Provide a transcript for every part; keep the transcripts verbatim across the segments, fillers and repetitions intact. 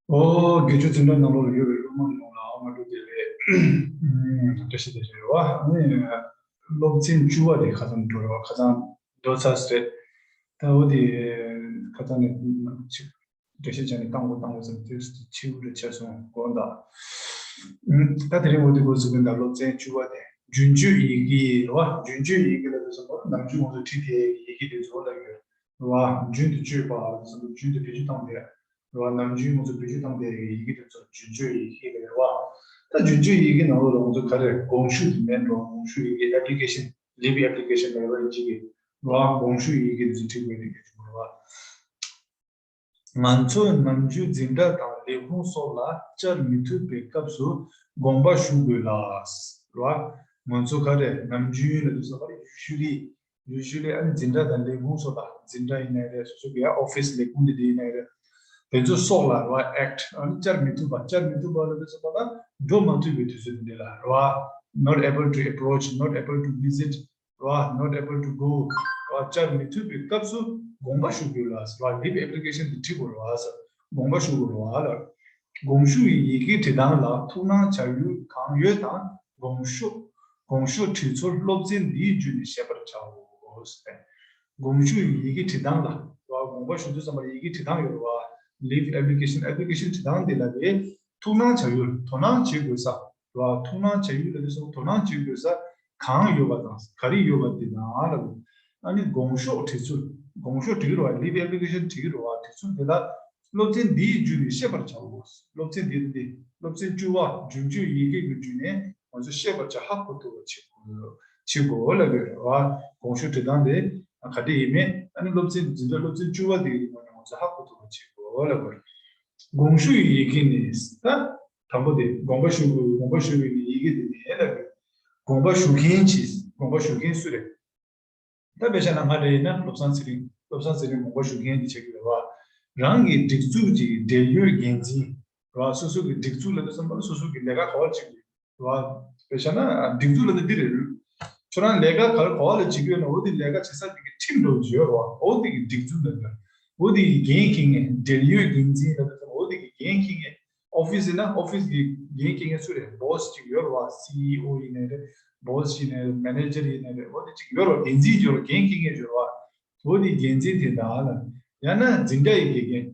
ཨོ། དགེ་ཆོས་འཛིན་གྲྭ་ནང་ལོགས་ལ་ཡོད་པའི་སློབ་མ་ཡོངས་ལ་སྔ་དྲོ་བདེ་ལེགས། བཀྲ་ཤིས་བདེ་ལེགས་རེད་བ། ཨ་ནི་སློབ་ཚན་བཅུ་པ་དེ་ཁ་སང་འགྲོ་རེད་བ། ཁ་སང་འགྲོ་ཚར་ཟེར། ད་འོ་དེ་ཁ་སང་ནས་ཅིག་འགྲེལ་བཤད་བྱས་ནས་བཏང་དགོས་བཏང་དགོས་བསམ་དུས་ཕྱི་དྲོ་ཆགས་སོང་དགོངས་དག་ད་དེ་རིང་འོ་དེ་འགོ་ཚུགས་པའི་ད་སློབ་ཚན་བཅུ་པ་དེ་རྒྱུན་སྤྱོད་ཡི་གེ་རེད་བ། རྒྱུན་སྤྱོད་ཡི་གེ་ལ་དེ་ཚོ་ནམ་རྒྱུན་ང་ཚོ་བྲིས་དེ་ཡི་གེ་དེ་ཚོ་ལ་ཡོད་རེད་བ། རྒྱུན་དུ་སྤྱོད་པ་ལ་དེ་ཚོ་རྒྱུན་དུ་བེད་སྤྱོད་བཏང་དེ། རེད་བ། ནམ་རྒྱུན་ང་ཚོ་བེད་སྤྱོད་བཏང་བསྡད་ཡོད་ཡི་གེ་དེ་ཚོ་རྒྱུན་སྤྱོད་ཡི་གེ་རེད་བ། ད་རྒྱུན་སྤྱོད་ཡི་གེ་ནང་ལོགས་ལ་ང་ཚོ་ག་རེ་དགོངས་ཞུ་དེ་མེད་འགྲོ། དགོངས་ཞུ་ཡི་གེ་application, leave application ལབ་པ་ཡིན་གཅིག་གི་རེད་བ། དགོངས་ཞུ་ཡི་གེ་དེ་ཚོ་བྲིས་དགོས་དེ་གལ་ཆེན་པོ་རེད་བ། ང་ཚོས་ནམ་རྒྱུན་འཛིན་གྲྭ་དང་ལས་ཁུངས་སོགས་ལ་བཅར་མི་ཐུབ་པའི་སྐབས་སུ་དགོངས་པ་ཞུ་དགོས་ལ། རེད་བ། ང་ཚོ་ག་རེ་ནམ་རྒྱུན་ལ་དུས་སུ་ག་རེ་usually usually ཨ་ནི་འཛིན་གྲྭ་དང་ལས་ཁུངས་སོགས་ལ། འཛིན་གྲྭ་ཡིན་ནའི་རེད། སོ་སོ་གི་ཡ་office ལས་ཁུངས་དེ་འདྲ་ཡིན་ནའི་རེད། དེ་ཚོ་སོགས་ལ་རེད་བ། act ཨ་ནི་བཅར་མི་ཐུབ་པ། བཅར་མི་ཐུབ་པ་ལ་དུས་སུ་ག་ལ་འགྲོ་མ་ཐུབ་པའི་དུས་ཚོད་འདི་ལ་རེད་བ། not able to approach, not able to visit རེད་བ། not able to go རེད་བ། བཅར་མི་ཐུབ་པའི་སྐབས་སུ་དགོངས་པ་ཞུ་དགོས་ལ་ཟེར་བ། leave application དེ་བྲིས་དགོས་རེད་བ་ཟེར། དགོངས་པ་ཞུ་དགོས་རེད་བ་ལ། དགོངས་ཞུ་ཡི་ཡི་གེ་བྲིས་སྟངས་ལ་ཐུགས་སྣང་བྱ་ཡུལ་གང་ཡོད་དང་། དགོངས་ཞུ་དགོངས་ཞུ་བྲིས་ཚུལ་སློབ་ཚན་འདིའི་བརྒྱུད་ནས་ཤེས་པར་བྱའོ། དགོངས་ཞུ་ཡི་གེ་བྲིས་སྟངས་ལ་རེད་བ། དགོངས་པ་ཞུ་དུས་ཙམ་པར་ཡི་གེ་བྲིས་སྟངས་ཡོད་རེད་བ། leave application, application བྲིས་སྟངས་འདི་ལ་རེད། ཐུགས་སྣང་བྱ་ཡུལ། དོ་སྣང་བྱེད་དགོས་ས་རེད་བ། ཐུགས་སྣང་བྱ་ཡུལ་ལ་དེ་སོགས་དོ་སྣང་བྱེད་དགོས་ས་གང་ཡོད་པ་དང་ག་རེ་ཡོད་པ་དེ་དང་ལ། ཨ་ནི་དགོངས་ཞུ་བྲིས་ཚུལ། དགོངས་ཞུ་བྲིས་ཀྱི་རེད་བ། leave application བྲིས་ཀྱི་རེད་བ། བྲིས་ཚུལ་དེ་ལ་སློབ་ཚན་འདིའི་བརྒྱུད་ནས་ཤེས་པར་བྱའོ། སློབ་ཚན་འདི་འདི་སློབ་ཚན་བཅུ་པ་རྒྱུན་སྤྱོད་ཡི་གེ་གི་བརྒྱུད་ནས་ང་ཚོ་ཤེས་པར་བྱ། ཧ་གོ་ཐུབ་པ་བྱེད་དགོས། བྱེད་དགོས་ལབ་ཀྱི་རེད་བ། དགོངས་ཞུ་བྲིས་སྟངས་དེ་ག་འདྲ་ཡིན་མིན། ཨ་ནི་སློབ་ཚན་འཛིན་གྲྭ་སློབ་ཚན་བཅུ་པ་དེ་གི་ནང་ནས་ང་ཚོ་ཧ་གོ་ཐུབ་པ་བྱེད་དགོས་ལབ་ཀྱི་རེད། དགོངས་ཞུ་ཡི་ཡི་གེ་ནི་ད་དང་པོ་དེ་དགོངས་པ་ཞུ་དགོས། དགོངས་པ་ཞུ་བའི་ནི་ཡི་གེ་དེ་ནི་ལབ་ཀྱི་རེད། དགོངས་པ་ཞུ་མཁན་གྱིས། དགོངས་པ་ཞུ་མཁན་སུ་རེད། ད་དཔེ་བཞག་ན་ང་རེད་ན་བློ་བཟང་ཚེ་རིང་། བློ་བཟང་ཚེ་རིང་དགོངས་པ་ཞུ་མཁན་དེ་བྱེད་ཀྱི་རེད་བ། རང་གི་སྒྲིག་འཛུགས་ཀྱི་འབྲེལ་ཡོད་འགན་འཛིན་རེད་བ། སོ་སོ་གི་སྒྲིག་འཛུགས་ལ་དུས་ཙམ་པ་ལ་སོ་སོ་གི་ལས་ཀ་ག་བ་བྱེད་ཀྱི་རེད་བ། དཔེ་བཞག་ན་སྒྲིག་འཛུགས་ལ་ནི་འདི་རེད། ཁྱོད་རང་ལས་ཀ་ག་རེ་ག་བ་ལ་བྱེད་ཀྱི་ཡོད་ན་འོ་དེ་ལས་ཀ་བྱེད་ས་དེ་གི་ཁྲིམས་འགྲོ་བྱེད་ཡོད་རེད་བ། འོ་དེ་གི་སྒྲིག་འཛུགས་ལ་ཡོད། འོ་དེ་གི་འགན་འཁྱེར་མཁན་འབྲེལ་ཡོད་འགན་འཛིན་ལ་དུས་ཙམ་འོ་དེ་གི་འགན་འཁྱེར་མཁན། ཨོ་ཕི་སི་ཡིན་ན་ཨོ་ཕི་སི་གི་འགན་འཁྱེར་མཁན་སུ་རེད། སྦོ་སི་གཅིག་ཡོད་རེད་བ། སི་ཨི་ཨོ་ཡིན་ནའི་རེད། སྦོ་སི་ཡིན་ནའི་རེད། མེ་ནེ་ཇར་ཡིན་ནའི་རེད། འོ་དེ་གཅིག་ཡོད་རེད་བ། འགན་འཛིན་ཡོད་རེད། འགན་འཁྱེར་མཁན་ཡོད་རེད་བ། འོ་དེ་འགན་འཛིན་དེ་དང་ལ། ཡང་ན་འཛིན་གྲྭ་ཡི་དགེ་རྒན།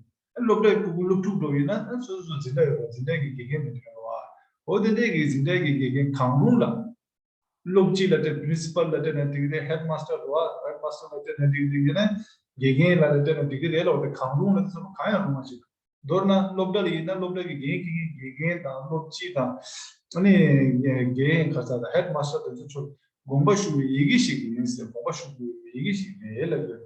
སློབ་གྲྭའི་ཕྲུ་གུ་སློབ་ཕྲུག་འགྲོ་ཡིན་ན་སོ་སོ་སོ་འཛིན་གྲྭ་ཡོད་རེད་བ། འཛིན་གྲྭ་གི་དགེ་རྒན་མི་འདྲ་ཡོད་རེད་བ། འོ་དེ་འདྲས་ཀྱི་འཛིན་གྲྭ་གི་དགེ་རྒན་གང་རུང་ལ། སློབ་སྤྱི་ལ་སྤྲད། པི་རིན་སི་པལ་ལ་སྤྲད་ན་འགྲིག་གི་རེད། ཧེཌ་མ་སི་ཊར་རེད་བ། ཧེཌ་མ་སི་ཊར་ལ་སྤྲད་ན་འགྲིག་གི་རེད། ཡིན་ན་དགེ་རྒན་ལ་ལ་སྤྲད་ན་འགྲིག་གི་རེད་ལབ་པ་དེ་གང་རུང་ལ་དེ་ཚོ་གང་ཡང་རུང་བ་ཞིག་མདོར་ན་སློབ་གྲྭ་ལ་ཡིན་ན་སློབ་གྲྭ་གི་འགན་འཁྱེར་མཁན་དགེ་རྒན་དང་སློབ་སྤྱི་དང་། ཨ་ནི་རྒན་ག་ས་དང་ཧེཌ་མ་སི་ཊར་དེ་ཚོ་ཚོ་དགོངས་པ་ཞུ་བའི་ཡི་གེ་ཞིག་ཡིན་ཟེར། དགོངས་པ་ཞུ་དགོས་པའི་ཡི་གེ་ཞིག་རེད་ལབ་ཡོད།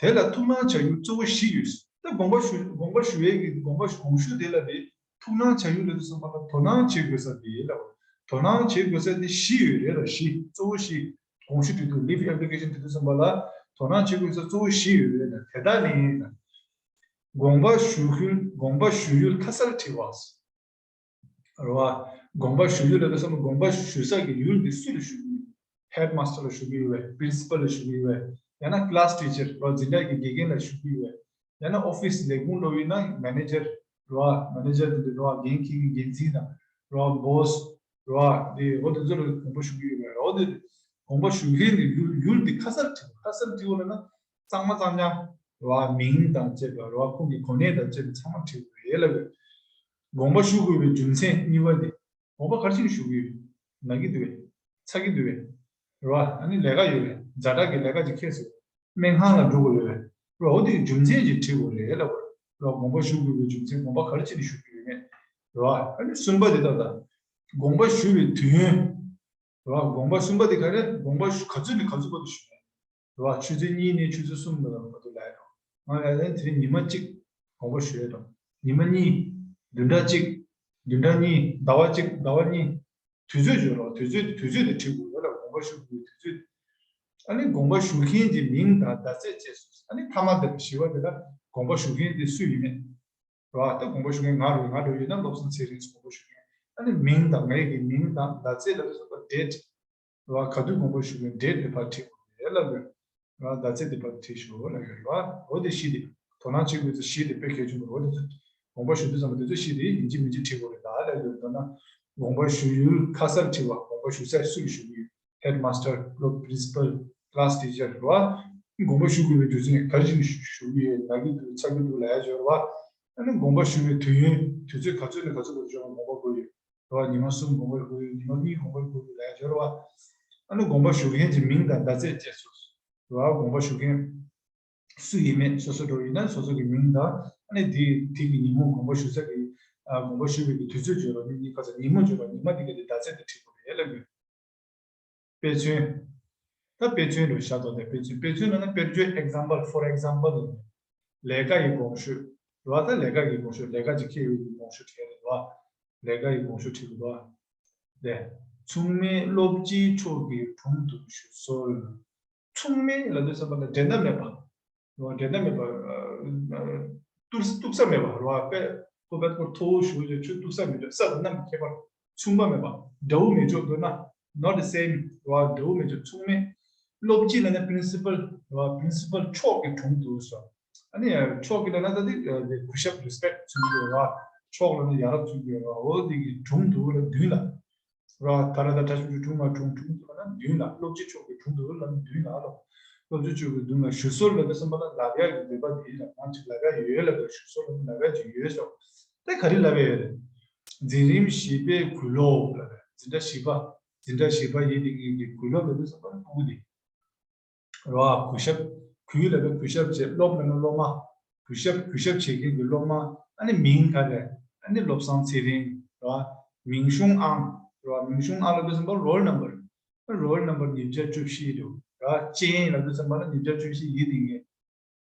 དེ་ལ་ཐུགས་སྣང་བྱ་རྒྱུ་གཙོ་བོ་བཞི་ཡོད། ད་དགོངས་པ་ཞུ་དགོངས་པ་ཞུ་ཡས་ཀྱི་དགོངས་པ་དགོངས་ཞུ་དེ་ལ་དེ་ཐུགས་སྣང་བྱ་ཡུལ་ལ་དུས་ཙམ་པ་ལ་དོ་སྣང་བྱེད་དགོས་ས་དེ་ལ། དོ་སྣང་བྱེད་དགོས་ས་དེ་བཞི་ཡོད་རེད་ལ། བཞི། གཙོ་བོ་བཞི། དགོངས་ཞུ་དེ་དུས་ལིབ་ཨེབ་ལི་ཀེ་ཤན་དེ་དུས་ཙམ་པ་ལ་དོ་སྣང་བྱེད་དགོས་ས་གཙོ་བོ་བཞི་ཡོད་རེད་ལ། དེ་དག་ནི་དགོངས་པ་ཞུ་ཡུལ་དགོངས་པ་ཞུ་ཡུལ་ཁ་གསལ་བྲིས་པ། རེད་བ། དགོངས་པ་ཞུ་ཡུལ་ལ་དུས་ཙམ་པ་དགོངས་པ་ཞུ་ས་ཀྱི་ཡུལ་དེ་སུ་ལ་ཞུ་གི་ཡོད། ཧེཌ་མ་སི་ཊར་ལ་ཞུ་གི་ཡོད་པས། པི་རིན་སི་པལ་ལ་ཞུ་གི་ཡོད་པས། ཡང་ན་ཀི་ལ་སི་ཊི་ཆར་རེད་བ། འཛིན་གྲྭ་གི་དགེ་རྒན་ལ་ཞུ་གི་ཡོད་པས། ཡང་ན་ཨོ་ཕི་སི་ལས་ཁུངས་ལ་ཡིན་ན་མེ་ནེ་ཇར་རེད་བ། མེ་ནེ་ཇར་དེ་འདྲ་རེད་བ། འགན་འཁྱེར་གྱི་འགན་འཛིན་དང་རེད་བ། སྦོ་སི་རེད་བ། དེ་འོ་དེ་ཚོ་ལ་དགོངས་པ་ཞུ་གི་ཡོད་པས། འོ་དེ་དགོངས་པ་ཞུ་མཁན་གྱི་ཡུལ་ཡུལ་དེ་ཁ་གསལ་བྲིས། ཁ་གསལ་བྲིས་པ་ལབ་ན་གཙང་མ་གཙང་རྐྱང་རེད་བ། མིང་དང་བཅས་པ་རེད་བ། ཁོང་གི་གོ་གནས་དང་བཅས་པ་ཚང་མ་བྲིས་དགོས་རེད་ལབ་ཡོད། དགོངས་པ་ཞུ་དགོས་པའི་རྒྱུ་མཚན་གཉིས་པ་དེ། དགོངས་པ་ག་རེ་བྱས་ནས་ཞུ་གི་ཡོད། ན་གི་འདུག་གས། ཚ་གི་འདུག་གས། རེད་བ། ཨ་ནི་ལས་ཀ་ཡོད་པས། ཛ་དྲག་གི་ལས་ཀ་ཅིག་འཁེལ་སོང་། སྨན་ཁང་ལ་འགྲོ་དགོས་ཡོད་པས། རེད་བ། འོ་དེ་རྒྱུ་མཚན་ཅིག་དྲིས་དགོས་རེད་ལབ་པ་རེད་བ། དགོངས་པ་ཞུ་དགོས་པའི་རྒྱུ་མཚན། དགོངས་པ་ག་རེ་བྱས་ནས་ཞུ་གི་ཡོད་མེད། རེད་བ། ཨ་ནི་གསུམ་པ་དེ་ལྟ་ད། དགོངས་པ་ཞུ་བའི་དུས་ཡུན། རེད་བ། དགོངས་པ་གསུམ་པ་དེ་ག་རེ། དགོངས་པ་ཞུ་ག་ཚོད་ནས་ག་ཚོད་བར་དུ་ཞུ་ཡ། རེད་བ། ཆུ་ཚོད་གཉིས་ནས་ཆུ་ཚོད་གསུམ་བར་དུ་ལབ་ཡ་དང་། ང་ལ་ཡང་དེ་རིང་ཉི་མ་གཅིག་དགོངས་པ་ཞུ་ཡ་དང་། ཉི་མ་གཉིས། བདུན་ཕྲག་གཅིག་བདུན་ཕྲག་གཉིས། ཟླ་བ་གཅིག་ཟླ་བ་གཉིས། དུས་ཚོད་བརྗོད་རོགས། དུས་ཚོད་དེ་དུས་ཚོད་དེ་བྲིས་དགོས་རེད་ལ། དགོངས་པ་ཞུ་དགོས་དུས་ཚོད། ཨ་ནི་དགོངས་པ་ཞུ་མཁན་གྱི་མིང་དང་ཟླ་ཚེས་བཅས་སོ། ཨ་ནི་མཐའ་མ་དེ་བཞི་པ་དེ་ལ་དགོངས་པ་ཞུ་མཁན་དེ་སུ་ཡིན་མིན། རེད་བ། ད་དགོངས་པ་ཞུ་མཁན་ང་རེད། ང་འདྲ་ཡོད་ན་བློ་བཟང་ཚེ་རིང་དགོངས་པ་ཞུ་མཁན། ཨ་ནི་མིང་དང་ངའི་གི་མིང་དང་ཟླ་ཚེས་ལ་སོགས་པ་ཌེ་ཊི། རེད་བ། ག་དུས་དགོངས་པ་ཞུ་མཁན་ཌེ་ཊི་དེ་ཕར་བྲིས་དགོས་རེད་ལབ་ཡོད། རེད་བ། ཟླ་ཚེས་དེ་ཕར་བྲིས་ཤོག་ལབ་ཡོད་རེད་བ། འོ་དེ་བཞི་དེ། དོ་སྣང་བྱེད་དགོས་ཚུལ་བཞི་དེ་དཔེ་གལ་ཆེན་པོ་རེད། འོ་དེ་ཚོ་ དགོངས་པ་ཞུ་དུས་ཙམ་པ་དེ་ཚོ་ཤེས་དེ་ཡིན་གཅིག་མིན་གཅིག་བྲིས་དགོས་རེད། ད་ལས་དོན་མདོར་ན་དགོངས་པ་ཞུ་ཡུལ་ཁ་གསལ་བྲིས་པ། དགོངས་པ་ཞུ་ས་སུ་ཡིས་ཞུ་གི་ཡོད། ཧེཌ་མ་སི་ཊར་སློབ་པྲིན་སི་པལ་ཀི་ལ་སི་ཊི་ཆར་རེད་བ། དགོངས་པ་ཞུ་དགོས་པའི་དུས་ཚོད་ག་རེ་བྱས་ནས་ཞུ་གི་ཡོད། ན་གི་འདུག་ཚ་གི་འདུག་ལབ་ཡ་ཅིག་ཡོད་རེད་བ། ཨ་ནི་དགོངས་པ་ཞུ་བའི་དུས་ཡུན་དུས་ཚོད་ག་ཚོད་ནས་ག་ཚོད་བར་དུ་དགོངས་པ་དགོས་ཡོད་རེད་བ། ཉི་མ་གསུམ་དགོངས་པ་དགོས་ཡོད། ཉི་མ་གཉིས་དགོངས་པ་དགོས་ཡོད་ལབ་ཡ་ཅིག་ཡོད་རེད་བ། ཨ་ནི་དགོངས་པ་ཞུ་མཁན་གྱི་མིང་དང་བརྡ་ཚད་བཅས་སོ་རེད་བ། དགོངས་པ་ཞུ་མཁན་སུ་ཡིན་མིན་སོ་སོ་འགྲོ་ཡིན་ན་སོ་སོ་གི་མིང་དང་། ཨ་ནི་དེ་དེ་གི་ཉིན་མོ་དགོངས་པ་ཞུ་ས་གི་ཨ་དགོངས་པ་ཞུ་བའི་གི་དུས་ཚོད་བརྗོད་རོགས། ཉིན་ག་ས་ཉིན་མོ་བརྗོད་རོགས། ཉི་མ་དེ་ག་དེ་བརྡ་ཚད་དེ་བྲིས་དགོས་རེད་ལབ་ཡོད། དཔེ་མཚོན། ད་དཔེ་མཚོན་རེད་བཞག་དོ། དེ་དཔེ་མཚོན། དཔེ་མཚོན་ལབ་ན་དཔེར་བརྗོད། ཨེག་ཛམ་པལ། ཕོར་ཨེག་ཛམ་པལ། ལས་ཀ་ཡི་དགོངས་ཞུ་རེད་བ། ད་ལས་ཀ་ཡི་དགོངས་ཞུ། ལས་ཀ་ཅིག་འཁྱེར་ཡོད་ཀྱི་དགོངས་ཞུ་བྲིས་རེད་བ། ལས་ཀ་ཡི་དགོངས་ཞུ་བྲིས་དགོས་རེད་བ། དེ། མཚུངས་མེད་སློབ་སྤྱི་མཆོག་གི་དྲུང་དུ་ཞུ་གསོལ། མཚུངས་མེད་ལབ་དུས་ཙམ་པ་ལ་འགྲན་ཟླ་མེད་པ། འགྲན་ཟླ་མེད་པ། གཏུག་གཏུག་ས་མེད་པ་རེད་བ། དཔེ་ཁོ་པད་ཁོ་མཐོ་བོ་ཞུ་བ་ཆོས་གཏུག་ས་མེད་པ། ས་དང་གནམ་གྱི་ཁྱད་པར། མཚུངས་པ་མེད་པ། འདྲ་བོ་མེད་ཆོག་འདོད་ན། not the same རེད་བ། འདྲ་བོ་མེད་ཆོག་མཚུངས་མེད། སློབ་སྤྱི་ལབ་ན་པྲིན་སི་པལ་རེད་བ། པྲིན་སི་པལ་མཆོག་གི་དྲུང་དུ་སོ། ཨ་ནི་མཆོག་གི་ལབ་ན་ད་དེ་གུས་ཞབས་རི་སི་པེག་མཚོན་གྱི་རེད་བ། མཆོག་ལབ་ན་ཡ་རབས་མཚོན་གྱི་རེད་བ། འོ་དེ་གི་དྲུང་དུ་ལ་མདུན་ལ། ར་ད་ར་ད་ད་ཞུ་ཞུ་དྲུང་མ་དྲུང་དྲུང་དུ་ལ་མདུན་ལ། སློབ་སྤྱི་མཆོག་གི་དྲུང་དུ་ལ་མདུན་ལ་ལོ། སློབ་སྤྱི་མཆོག་གི་མདུན་ལ་ཞུ་གསོལ་ལབ་དུས་ཙམ་པ་ལ་ལབ་ཡ་ཡོད། འདོད་པ་དེ་ལ་ང་ཅིག་ལབ་ཡ་ཡོད་ལབ་པའི་ཞུ་གསོལ་ལབ་ན་ལབ་ཡ་ཅིག་ཡོད་སོ། དེ་ག་རེ་ལབ་ཡ་ཡོད་རེད། འཛིན་རིམ་བཞི་པའི་གུས་སློབ་ལབ་རེད། འཛིན་གྲྭ་བཞི་པ། འཛིན་གྲྭ་བཞི་པ་ཡིན་དེ་གི་གི་གུས་སློབ་ལབ་དུས་ཙམ་པ་ལ་ཕྲུ་གུ་དེ། རོ། གུས་ཞབས། གུས་ལབ་པའི་གུས་ཞབས་བྱེད། སློབ་ལབ་ན་སློབ་མ། གུས་ཞབས་གུས་ཞབས་བྱེད་མཁན་གྱི་སློབ་མ། ཨ་ནི་མིང་ག་རེ། ཨ་ནི་བློ་བཟང་ཚེ་རིང་རོ། མིང་གཞུང་ཨང་རོ། མིང་གཞུང་ཨང་ལབ་དུས་ཙམ་པ་རོལ་ནམ་བར། རོལ་ནམ་བར་ཉིས་བརྒྱ་བཅུ་བཞི་འདུག་ར། ཅན་ལབ་དུས་ཙམ་པ་ལ་ཉིས་བརྒྱ་བཅུ་བཞི་ཡིན་དེ་ངེས།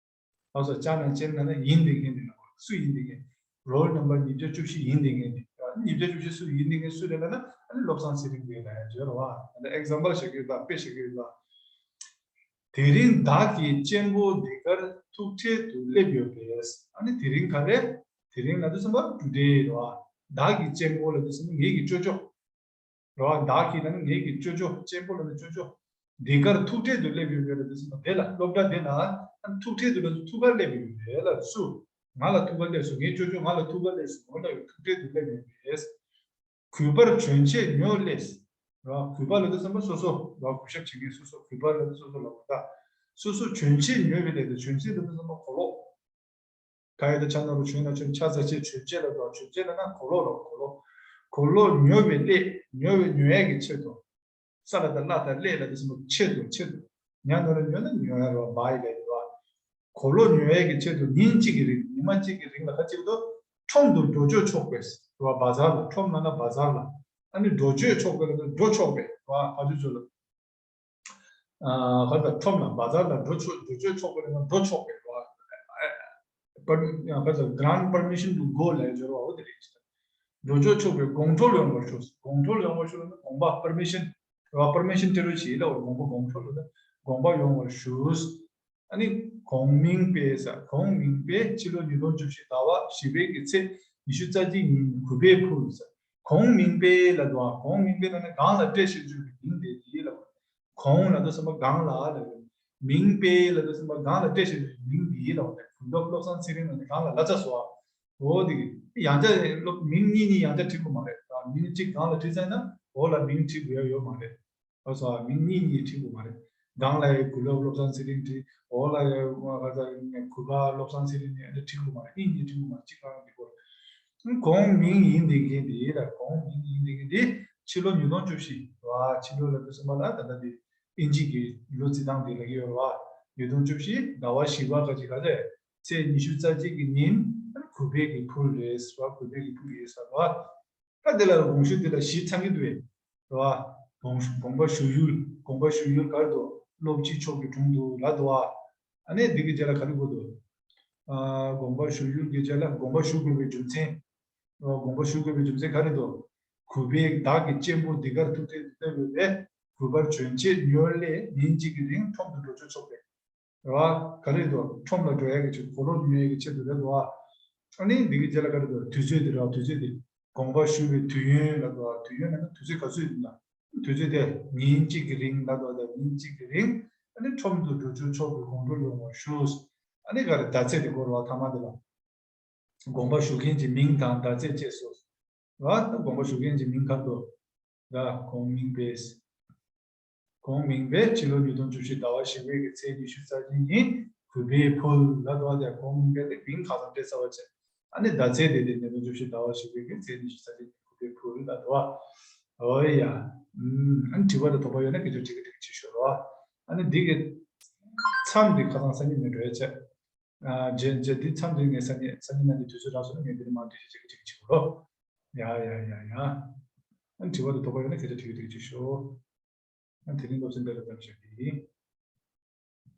ཨ་སོ་ཅ་ན་ཅན་ན་ན་ཡིན་དེ་ངེས་དེ་ན་སུ་ཡིན་དེ་ངེས། རོལ་ནམ་བར་ཉིས་བརྒྱ་བཅུ་བཞི་ཡིན་དེ་ངེས་དེ། ཉིས་བརྒྱ་བཅུ་བཞི་སུ་ཡིན་དེ་ངེས་སུ་རེད་ལབ་ན་ཨ་ནི་བློ་བཟང་ཚེ་རིང་རེད་ལབ་ཡ་བརྗོད་རོ་བ། ཨ་ནི་ཨེག་ཛམ་པལ་བཞག་གི་ཡོད་ད། དཔེ་བཞག་གི་ཡོད་ད། དེ་རིང་བདག་གི་གཅེན་པོ་འདི་གར་ཐུགས་ཁྲལ་དུ་སླེབས་ཡོད་པས། ཨ་ནི་དེ་རིང་ག་རེ། དེ་རིང་ལབ་དུས་ཙམ་པ་ཊུ་ཌེ་རེད་བ། བདག་གི་གཅེན་པོ་ལབ་དུས་ཙམ་པ་ངེད་ཀྱི་ཅོ་ཅོ་རེད་བ། བདག་གི་ལབ་ན་ངེད་ཀྱི་ཅོ་ཅོ། གཅེན་པོ་ལབ་ན་ཅོ་ཅོ། འདི་གར་ཐུགས་ཁྲལ་དུ་སླེབས་ཡོད་པས་ལབ་དུས་ཙམ་པ་དེ་ལ་སློབ་གྲྭ་དེ་ལ་ཨ་ནི་ཐུགས་ཁྲལ་དུ་ལབ་དུས་ཐུགས་ཁར་སླེབས་ཡོད་པས་ལ་སུ། ང་ལ་ཐུགས་ཁར་སླེབས་སོང་། ངའི་ཅོ་ཅོ་ང་ལ་ཐུགས་ཁར་སླེབས་སོང་། འོ་ལ་ཡོད་ཐུགས་ཁྲལ་དུ་སླེབས་ཡོད་པས། གུས་པར་བྱོན་ཆེད་ཉོ་སླེབས། ར། གུས་པ་ལབ་དུས་ཙམ་པ་སོ་སོ་ར། གུས་ཞབས་བྱེད་མཁན་སོ་སོ། གུས་པ་ལབ་དུས་སོ་སོ་ལ་གོ་ད། སོ་སོ་བྱོན་ཆེད་ཉོ་བའི་སླེབས་ཏེ། བྱོན་ཆེད་ལབ་དུས་ཙམ་པ་གོ་ལོག་ད་ཡོད་ད་ཆ་ན་རུ་བྱོན་ན་བྱོན་ཆ་ས་ཆེད་བྱོན་ཆེད་ལ་གོ། བྱོན་ཆེད་ལ་ན་གོ་ལོག་ལ་གོ་ལོག་གོ་ལོག་ཉོ་བའི་སླེབས། ཉོ་བའི་ཉོ་ཡས་ཀྱི་ཆེད་དུ། ས་ལ་ད་བླ་ད་སླེབས་ལ་དེ་སོ་ཆེད་དུ་ཆེད་དུ། ཉ་ནོ་ལ་ཉོ་ན་ཉོ་ཡ་རོ་བ་ཡི་ལ་ཡོད་བ། གོ་ལོག་ཉོ་ཡ་གི་ཆེད་དུ་ཉིན་གཅིག་གི་རིང་ཉི་མ་གཅིག་གི་རིང་ལ་ཁ་ཅིག་ཏུ་ཁྲོམ་དུ་འགྲོ་བཅུག་ཆོག་པས་རོ་བ། བ་ཛར་ལ། ཁྲོམ་ལ་ན་བ་ཛར་ལ། ཨ་ནི་འགྲོ་བཅུག་ཆོག་པས་ལ་འགྲོ་ཆོག་པས་རོ་བ། ཕ་ཚུ་ཚོ་ལ། ཨ་ག་ད་ཁྲོམ་ལ་བ་ཛར་ལ་འགྲོ་ཆོག་འགྲོ་བཅུག་ཆོག་པས་ལ་འགྲོ་ཆོག་པས་རོ་བ། ཨ་ཨ་ག་ད་grant permission to go ལ་ཡོད་རོ་བ། འོ་དེ་རེད། འགྲོ་བཅུག་ཆོག་པའི་དགོངས་འཁྲོལ་ཡོང་བར་ཞུ། དགོངས་འཁྲོལ་ཡོང་བར་ཞུ་ལ་ན་དགོངས་པ་པར་མི་ཤན། ར་པར་མི་ཤན་སྤྲད་རོགས་བྱེད་ལ། འོ་དགོངས་པ་དགོངས་འཁྲོལ་ལ་ན་དགོངས་པ་ཡོང་བར་ཞུ། ཨ་ནི་གོང་མིང་པས་ས། གོང་མིང་པས་ཕྱི་ལོ་ཉིས་སྟོང་བཅུ་བཞི་ཟླ་བ་བཞི་པའི་གི་ཚེས་ཉི་ཤུ་རྩ་གཅིག་ཉིན་གུས་པས་ཕུལ་ས། གོང་མིང་པས་ལ་དོ། གོང་མིང་པས་ལ་ན་གང་ལ་སྤྲད་ཞེས་བརྗོད་པའི་མིང་དེ་ཡིན་ལ། གོང་ལ་དོ་སམ་པ་གང་ལ་ལ་ཡོད། མིང་པས་ལ་དོ་སམ་པ་གང་ལ་སྤྲད་ཞེས་བརྗོད་པའི་མིང་དེ་ཡིན་ལ། འོ་དེ་གུས་སློབ་བློ་བཟང་ཚེ་རིང་ལ་ནི་གང་ལ་ལ་ཙ་སོ། འོ་དེ་གི་ཡང་བསྐྱར་སློབ་མིང་གཉིས་གཉིས་ཡང་བསྐྱར་བྲི་དགོས་མ་རེད། མིང་གཅིག་གང་ལ་བྲིས་ཚར་ན་འོ་ལ་མིང་བྲི་དགོས་ཡ་ཡོད་མ་རེད། ཨ་སོ། མིང་གཉིས་གཉིས་བྲི་དགོས་མ་རེད། གང་ལ་ཡ་གུས་སློབ་བློ་བཟང་ཚེ་རིང་བྲི། འོ་ལ་ཡ་གུས་པ་བློ་བཟང་ཚེ་རིང་ནི་བྲི་དགོས་མ་རེད། གཉིས་གཉིས་བྲི་དགོས་མ་རེད། གཅིག་རང་བྲི་དགོས་རེད། གོང་མིང་ཡིན་བསྡད་མཁན་དེ་ལ། གོང་མིང་ཡིན་བསྡད་མཁན་དེ་ཕྱི་ལོ་ཉིས་སྟོང་བཅུ་བཞི་བ། ཕྱི་ལོ་ལ་དུ་སོང་བ་ལ་ད་ལྟ་དེ་ཨིན་ཇི་གི་ལོ་རྩིས་སྟངས་དེ་ལ་གི་ཡོད་རེད་བ། ཉིས་སྟོང་བཅུ་བཞི་ཟླ་བ་བཞི་པ་ག་ཅིག་ག་རེད། ཚེས་ཉི་ཤུ་རྩ་གཅིག་གི་ཉིན་གུས་པའི་གི་ཕུལ་རེད་ཟེར་བ། གུས་པའི་གི་ཕུལ་ཡོད་ཟེར་བ། ད་དེ་ལ་དགོངས་ཞུ་དེ་ལ་གཞི་ཚང་གི་འདུག་བས་རེད་བ། དགོངས་ཞུ་དགོངས་པ་ཞུ་ཡུལ་དགོངས་པ་ཞུ་ཡུལ་ག་རེ་འདུག་སློབ་སྤྱི་མཆོག་གི་དྲུང་དུ་ལ་འདུག་བ། ཨ་ནི་འདི་གི་རྗེས་ལ་ག་རེ་དགོས་འདུག་ཨ་དགོངས་པ་ཞུ་ཡུལ་གྱི་རྗེས་ལ་དགོངས་པ་ཞུ་དགོས་པའི་རྒྱུ་མཚན། དགོངས་པ་ཞུ་དགོས་པའི་རྒྱུ་མཚན་ག་རེ་འདུག་གུས་པས་བདག་གི་གཅེན་པོ་འདི་གར་ཐུགས་ཁྲལ་དུ་བསྟན་ཡོད་པས་གུས་པར་བྱོན་ཆེད་ཉོ་སླད་ཉིན་གཅིག་གི་རིང་ཁྲོམ་དུ་འགྲོ་བཅུག་ཆོག་པས། རེད་བ། ག་རེ་འདུག་ཁྲོམ་ལ་འགྲོ་ཡག་གི་ཆེད་གོ་ལོག་ཉོ་ཡག་གི་ཆེད་དུ་རེད་འདུག་བ། ཨ་ནི་འདི་གི་རྗེས་ལ་ག་རེ་འདུག་དུས་ཚོད་དེ་རེད་བ། དུས་ཚོད་དེ་དགོངས་པ་ཞུ་བའི་དུས་ཡུན་ལ་འདུག་བ། དུས་ཡུན་ལ་ན་དུས་ཚོད་ག་ཚོད་ཡིན་ན། དུས་ཚོད་དེ་ཉིན་གཅིག་གི་རིང་ལ་འདུག་བ། ཉིན་གཅིག་གི་རིང་ཨ་ནི་ཁྲོམ་དུ་འགྲོ་བཅུག་ཆོག་པའི་དགོངས་འཁྲོལ་ཡོང་བར་ཞུ། ཨ་ནི་ག་རེ་ཟླ་ཚེས་དེ་སྐོར་བ་ཐ་མ་དེ་ལ། དགོངས་པ་ཞུ་མཁན་གྱི་མིང་དང་ཟླ་ཚེས་བཅས་སོ། ར་ད་དགོངས་པ་ཞུ་མཁན་གྱི་མིང་ཁ་དོ། ར་གོང་མིང་པས། གོང་མིང་པས་ཕྱི་ལོ་ཉིས་སྟོང་བཅུ་བཞི་ཟླ་བ་བཞི་པའི་གི་ཚེས་ཉི་ཤུ་རྩ་བཞི་ཉིན་གུས་པས་ཕུལ་ལ་དོ། དེ་གོང་མིང་པས་དེ་མིང་ཁ་སང་སྤྲད་ཚར་བ་བྱས། ཨ་ནི་ཟླ་ཚེས་དེ་དེ་ཉིས་སྟོང་བཅུ་བཞི་ཟླ་བ་བཞི་པའི་གི་ཚེས་ཉི་ཤུ་རྩ་བཞི་ཉིན་གུས་པས་ཕུལ་ལ་དོ། ཨོ་ཡ། ཨ་ནི་དྲི་བ་དང་དོགས་པ་ཡོད་ན་སྐད་ཆ་དྲི་གི་དྲི་གི་བྱེད་ཤོག་རོ། ཨ་ནི་འདི་གི་མཚམས་འདི་ཁ་སང་སང་ཉིན་ནས་འགྲོ་ཡ་བྱས། རྗེས་རྗེས་འདི་མཚམས་འདི་ངས་སང་ཉིན་སང་ཉིན་ནང་གི་དུས་ཚོད་རག་སོང་ན་ངས་འདི་ནས་མར་འགྲེལ་བཤད་བྱེད་ཀྱི་བྱེད་ཀྱི་རོ། ཡ་ཡ་ཡ་ཡ། ཨ་ནི་དྲི་བ་དང་དོགས་པ་ཡོད་ན་སྐད་ཆ་དྲི་གི་དྲི་གི་བྱེད་ཤོག་ཨ་ནི་དེ་རིང་སློབ་ཚན་འདི་ལ་ཙམ་ཞིག་ཡིན།